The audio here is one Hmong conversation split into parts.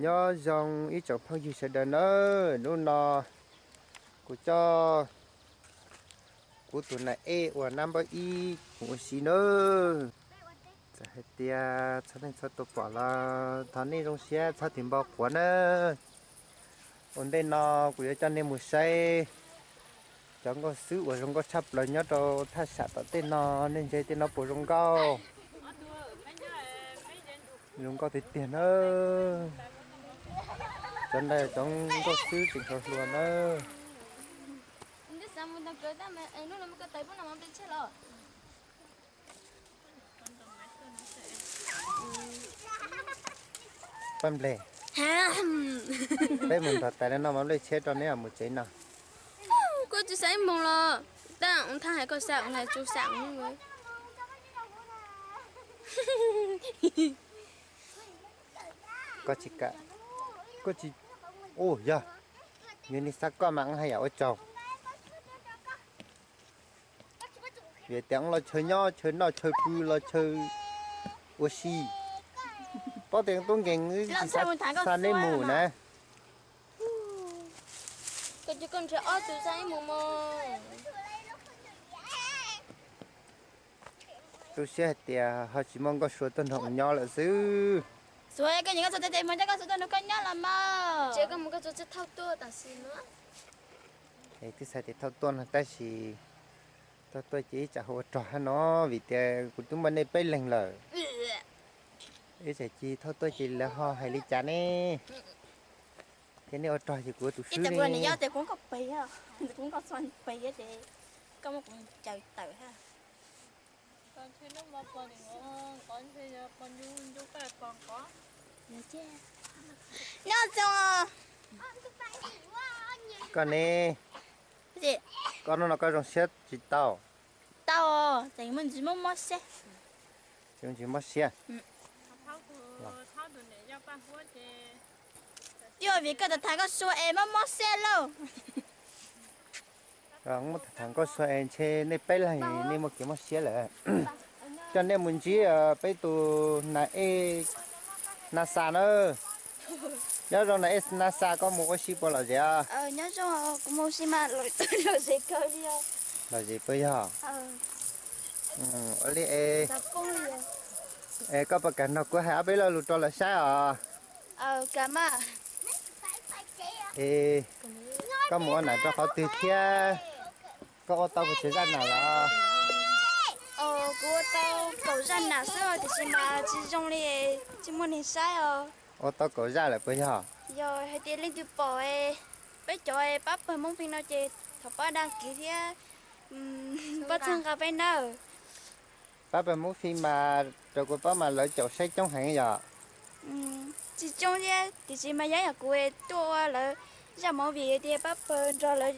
Nyob zoo ib tsoom phooj ywg sawv daws nawb, hnub no kuv coj kuv tus nais ej uas nab npawb ib mus ua si nawb. Txawm hais tias txhua leej txhua tus pom los thov nej zoo siab txhob tim npau quav nawb. Ua ntej no kuv yuav coj nej mus saib cov nkauj xwb uas zoo nkauj tshaj plaws nyob rau thaj sam tom tej no, nej ntsia tej no puas zoo nkauj. Zoo nkauj tiag tiag nawb. Cov ntawd cov nkauj xwb tseem hluas hluas nawb. Paj nplej, peb mus nrog tais no mas nplej tsheb rau neb mus tsev no. Koj tsis xav ib moos los, tab ua thaj hais koj xav ua hais tsis xav. Koj tsis kam, koj tsis, u yog, yog nej xav koj mas haj yam ua tsaug. Vim tias los chaw nyob chaw noj chaw pw los chaw ua si, paub tias tub nkeeg tsis xav neb mus na. Tu siab hais tias ho tsis muaj nkauj sua tuaj nrog nyob lawm xwb. Xuav, koj nyiam nkauj sua tes tes mas coj nkauj sua tuaj nrog koj nyob los mas. Ces koj mus koj txo tsis thauj tuaj tam sim no. Es twb xav tias thauj tuaj no tab sis thauj tuaj ces ib tsam ho ua rog hab no, vim tias kuv twb muaj nej peb leeg lawm. Ib tsam ces thauj tuaj ces lawv ho hais li cas ne? Thiab nej ua rog ces kuv ua tus swb ne. Nyob zoo. Koj ne, koj hnub no koj zoo siab tsis tau? Tau, tseem muaj ntsis mob mob siab. Tseem ntsis mob siab. Twb vim koj tham tham koj sua es mob mob siab lauj. Muab tham tham koj sua es ntshe nej peb leeg nej muaj kev mob siab lawm. Coj nej mus ntsib peb tus nas ej Nas Xas na. Nyob zoo nas ej Nas Xas, koj mus ua si puas lom zem? Nyob zoo, kuv mus ua si mas lom zem kawg li. Lom zem puas yog? Ua li es, es koj puas kam nrog kuv hais ob peb lo lus rau lawv saib os? Es koj mus ua nam rau qhov twg thiab? Koj ua tau puas tsawg zaj nam lawm? Kuv ua tau kaum zaj nam xwb tiam sis mas tsis zoo li, tsis muaj neeg saib os. Ua tau kaum zaj lawm puas yog? Yog hais tias leej twg pom peb cov pab pawg Hmoob Fim no ces thov pab dag kiv thiab pab txhawb nqa peb nawb. Pab pawg Hmoob Fim mas raws kuv paub mas lawv caum saib coob heev yom? Tsis coob thiab, tiam sis mas yog yog kuv tuaj ua lawv zaj movie tias pab pawg nrog lawv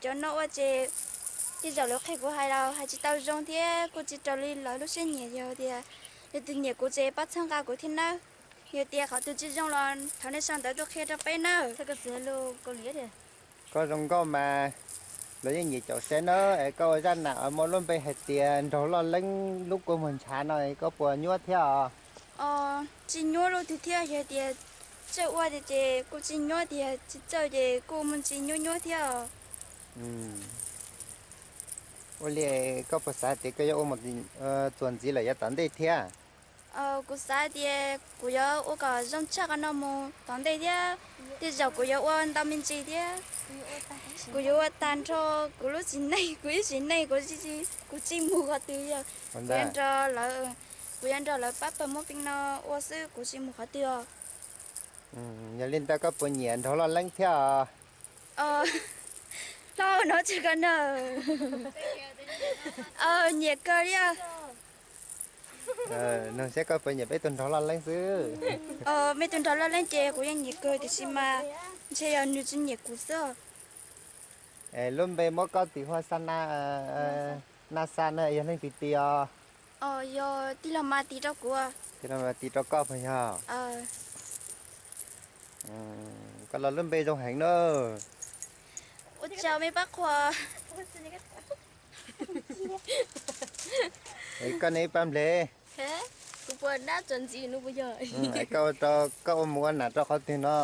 cov no ua ces tej zaum lawv qhia kuv hais los hais tsis tau zoo thiab kuj tsis raws li lawv lub siab nyiam. Yog tias leej twg nyiam kuv ces pab txhawb nqa kuv thiab nawb. Yog tias qhov twg tsis zoo los thov nej sau ntawv tuaj qhia rau peb nawb. Koj zoo nkauj mas lawv yeej nyiam caum saib na. Es koj ua zaj nam muaj lub npe hais tias Nraug Loj Leeb lub kua muag ntshav no es koj puas nyuaj thiab os? Tsis nyuaj li twg thiab, yog tias txawj ua tiag ces kuj tsis nyuaj, tiag tsis txawj ces kuj muaj ntsis nyuaj nyuaj thiab os. Ua li koj puas xav tias koj yuav ua txuas ntxiv lawm yav tom ntej thiab? Kuv xav tias kuv yuav ua kom zoo tshaj qhov no mus tom ntej thiab, tej zaum kuv yuav ua ntau me ntsis thiab. Kuv yuav ua tag nrho kuv lub txiv neej, kuv ib txiv neej kuv tsis mus qhov twg, yog kuv yuav nrog lawv, kuv yuav nrog lawv pab pawg Hmoob Fim no ua xwb, kuv tsis mus qhov twg os. Yog li ntawd koj puas nyiam Nraug Loj Leeb thiab os? Hlob no tsis ko na. Nyiam kawg li. Nug saib koj puas nyiam peb tus Nraug Loj Leeb xwb. Peb tus Nraug Loj Leeb ces kuv yeej nyiam kawg tiam sis mas ntshe yog nws tsis nyiam kuv xwb. Es lub npe muab koj tis hu ua Xa Na, Na Xa no yog leej twg tis os? Yog tij laug Mas tis rau kuv. Tij laug Mas tis rau koj puas yog? Koj los lub npe zoo heev na. Ua tsaug me pab qhua. Es koj ne Paj Nplej? Kuv puas dab tso ntxiv no puas yog? Koj ua rau, koj ua mus ua nam rau qhov twg no?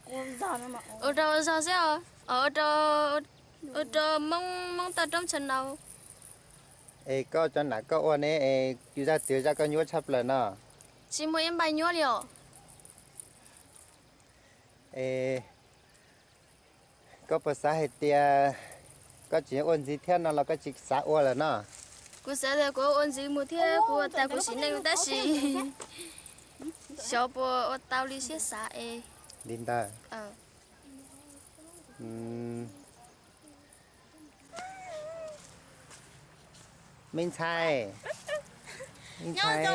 Ua rau ua zog xwb os, ua rau Moob toj roob chaw no. Es koj cov nam koj ua ne, es yus zaj twg zaj koj nyuaj tshaj plaws no? Tsis muaj ib npaij nyuaj li os. Es koj puas xav hais tias koj tseem ua ntxiv thiab no los koj tsis xav ua lawm no? Kuv xav tias kuv ua ntxiv mus thiab kuv ua tas kuv sim neej tab sis xyov puas ua tau li siab xav es. Li ntawd. Me ntxhais, me ntxhais,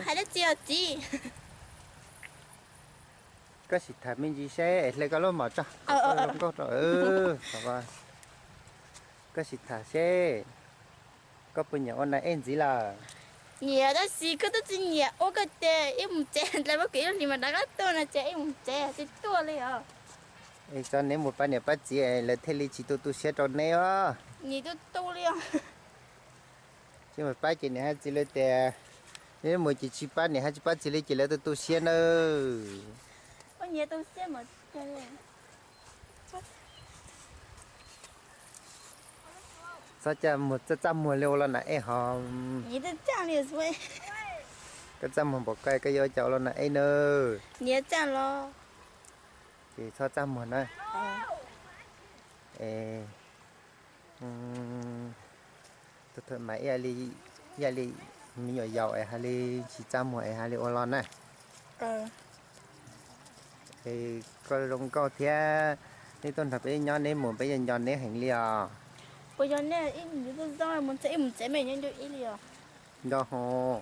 hais dab tsi os txiv? Koj sim tham me ntsis seb es hle koj lub mom tso, koj zoo nkauj rau. Koj sim tham seb koj puas nyiam ua nas ej ntxiv lawm? Nyiam tab sis koj twb tsis nyiam ua koj ces ib mus tsev, dlawg muab kuv ib hlis mas rov qab tuaj no ces ib mus tsev tsis tuaj li os. Es tso neb mus pab niam pab txiv lawv thiaj li tsis tu tu siab rau neb os. Nim tu tu li os. Tsis mus pab ces niam hab txiv lawv tias, neb mus ces tsis pab niam hab tsis pab txiv li ces lawv tu tu siab nawb. Txhob caj muag, txaj txaj muag li ua los nas ej hos. Koj txaj muag npaum koj, koj yuav cas ua los nas ej nawb. Ces txhob txaj muag na. Es tus thawj mas ib yam li me nyuam yaus es hais li tsis txaj muag es hais li ua los na. Es koj zoo nkauj thiab, neb tuaj nrog peb nyob neb mus peb yeej nco neb heev li os. Puas yog nej ib mus tsev me nyob ncuj ib li os? Nco hos.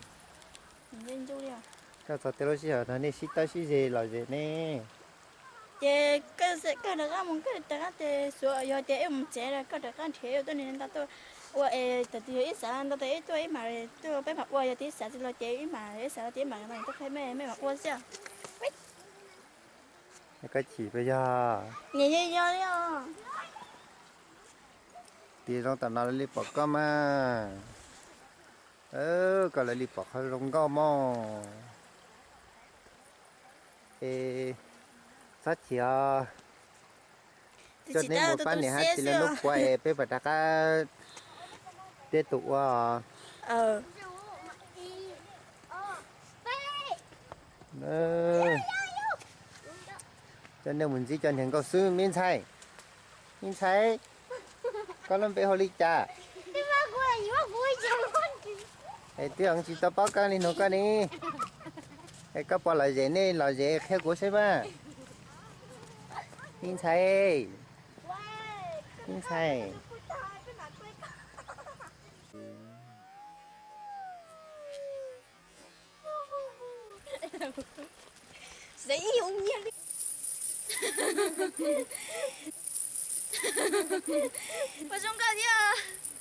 Koj txog tej lub sij hawm no nej sib tab sib ze lom zem ne. Ces koj rov qab mus koj rov qab ces xyov yog tias ib mus tsev koj rov qab nrhiav tuaj ne ntag tuaj ua es thaum twg yog ib xav ntau tes ib tuaj ib mam tuaj peb mam ua, yog tias ib xav tsis los ces ib mam ib xav los ces ib mam no tuaj qhia mej, mej mam ua xwb. Koj chim puas yog? Nim yog yog li os. Tias zoo tam no lawv li pom koj mas. Koj lawv li pom qhov zoo nkauj mog. Es txhob chim os. Coj neb mus pab niam hab txiv lawv lub puav es peb mam rov qab teb tus ua os. Coj nej mus ntsib cov niag nkauj xwb. Me ntxhais, me ntxhais, koj lub npe hu li cas? Es twb tsis tau paub koj li nug koj ne. Es koj puas lom zem, nej lom zem qhia kuv saib mas. Me ntxhais, me ntxhais. Zoo nkauj thiab.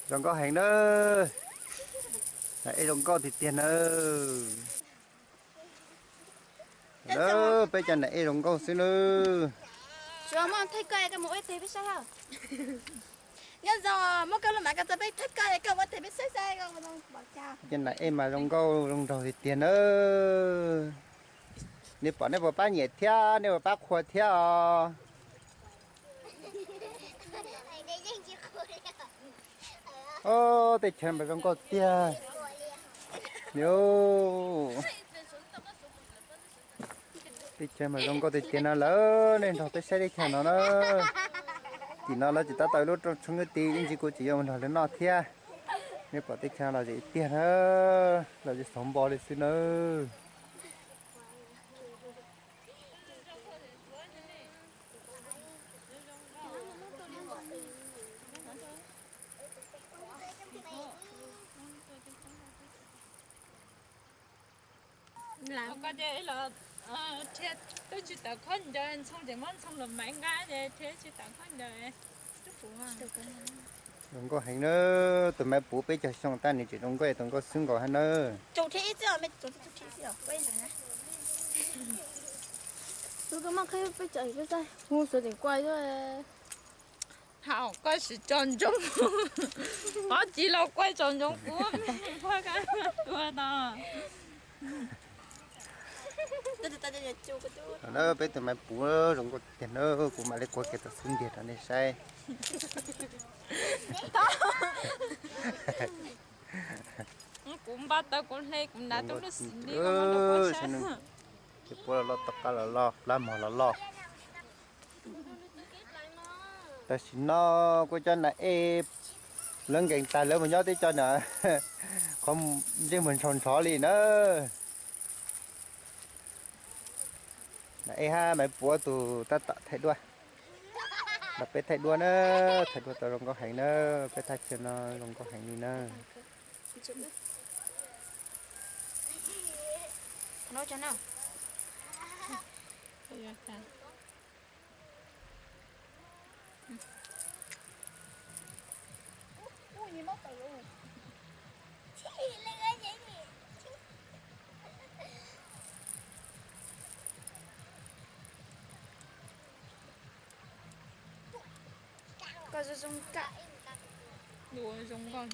Zoo nkauj heev nawb. Nas ej zoo nkauj tiag tiag nawb. Peb cov nas ej zoo nkauj xwb nawb. Tsuas muaj thaij koj es koj mus ua teg peb saib os. Nyob zoo, muab koj lub mav koj tso peb thaij koj es koj ua teg peb saib saib. Cov nas ej mas zoo nkauj zoo nraug tiag tiag nawb. Nej pom nej puas pab nyiam thiab nej puas pab qhuas thiab os? Ob, teb chaws mas zoo nkauj tiag. Teb chaws mas zoo nkauj tiag tiag no lawm, nej nrog peb saib teb chaws no na. Tim no lawv tseem tab tom lub rooj tshoob kwj ti, ib ntsis kuv tseem yuav mus nrog lawv noj thiab. Nej pom teb chaws no lom zem tiag na, lom zem xauv npo li xwb nawb. Koj ces los rhiab twb tsis tawm khaub ncaws, ntxhoo ces muab ntxhoo los maiv nqa ces rhiab tsis tawm khaub ncaws. Zoo nkauj heev na, tus maiv puv peb caug xyoo tab nws tseem zoo nkauj, tus nkauj xwb nkaus hab na. Hu suav tseem kuaj xwb. Hau koj sim tso ntsoov, qhov tsis los kuaj tso ntsoov kuv tua tau. Na peb tus maiv puv zoo nkauj tiag na, kuv mam li quaj kiag tau xub ntiag rau nej saib. Kuv npaj tau kuv hle kuv nav tub lub xim li. Ces puab los loj, toj qab los loj, plab mog los loj. Tam sim no kuv cov nas ej lawv nkees tag lawv mus nyob teb cov na, qhov ntsej muag ntshov ntshov li na. Nas ej hab maiv puv tus tab tom thaij duab, los peb thaij duab na, thaij duab tau zoo nkauj heev na, peb thaj chaw no zoo nkauj heev li na. Koj zoo zoo nkauj. Zoo nkauj.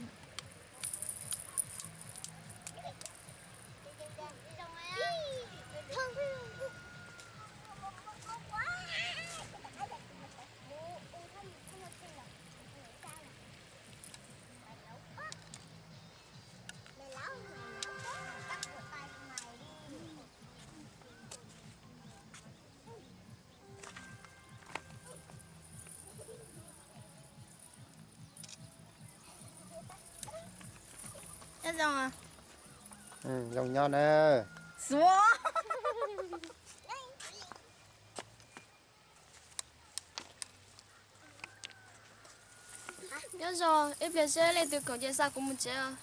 Nyob zoo, zoo nyob na. Xuav. Nyob zoo, ib pliag seb leej twg khoom ces xa kuv mus tsev os.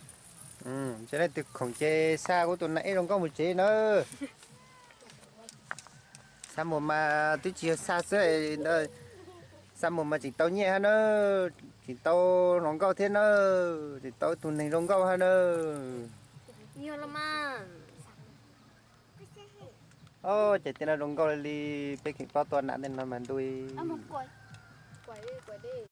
Seb leej twg khoom ces xa kuv tus nas ej zoo nkauj mus tsev nawb. Xa mus mas twb tsis yog xa xwb, xa mus mas tseem tau nyiaj hab nawb, tseem tau hluas nkauj thiab nawb, tseem tau ib tug neeg zoo nkauj hab nawb. Yog los mas. Os, ces tej no zoo nkauj li, peb kheev paub tua nas tej no mas ntu.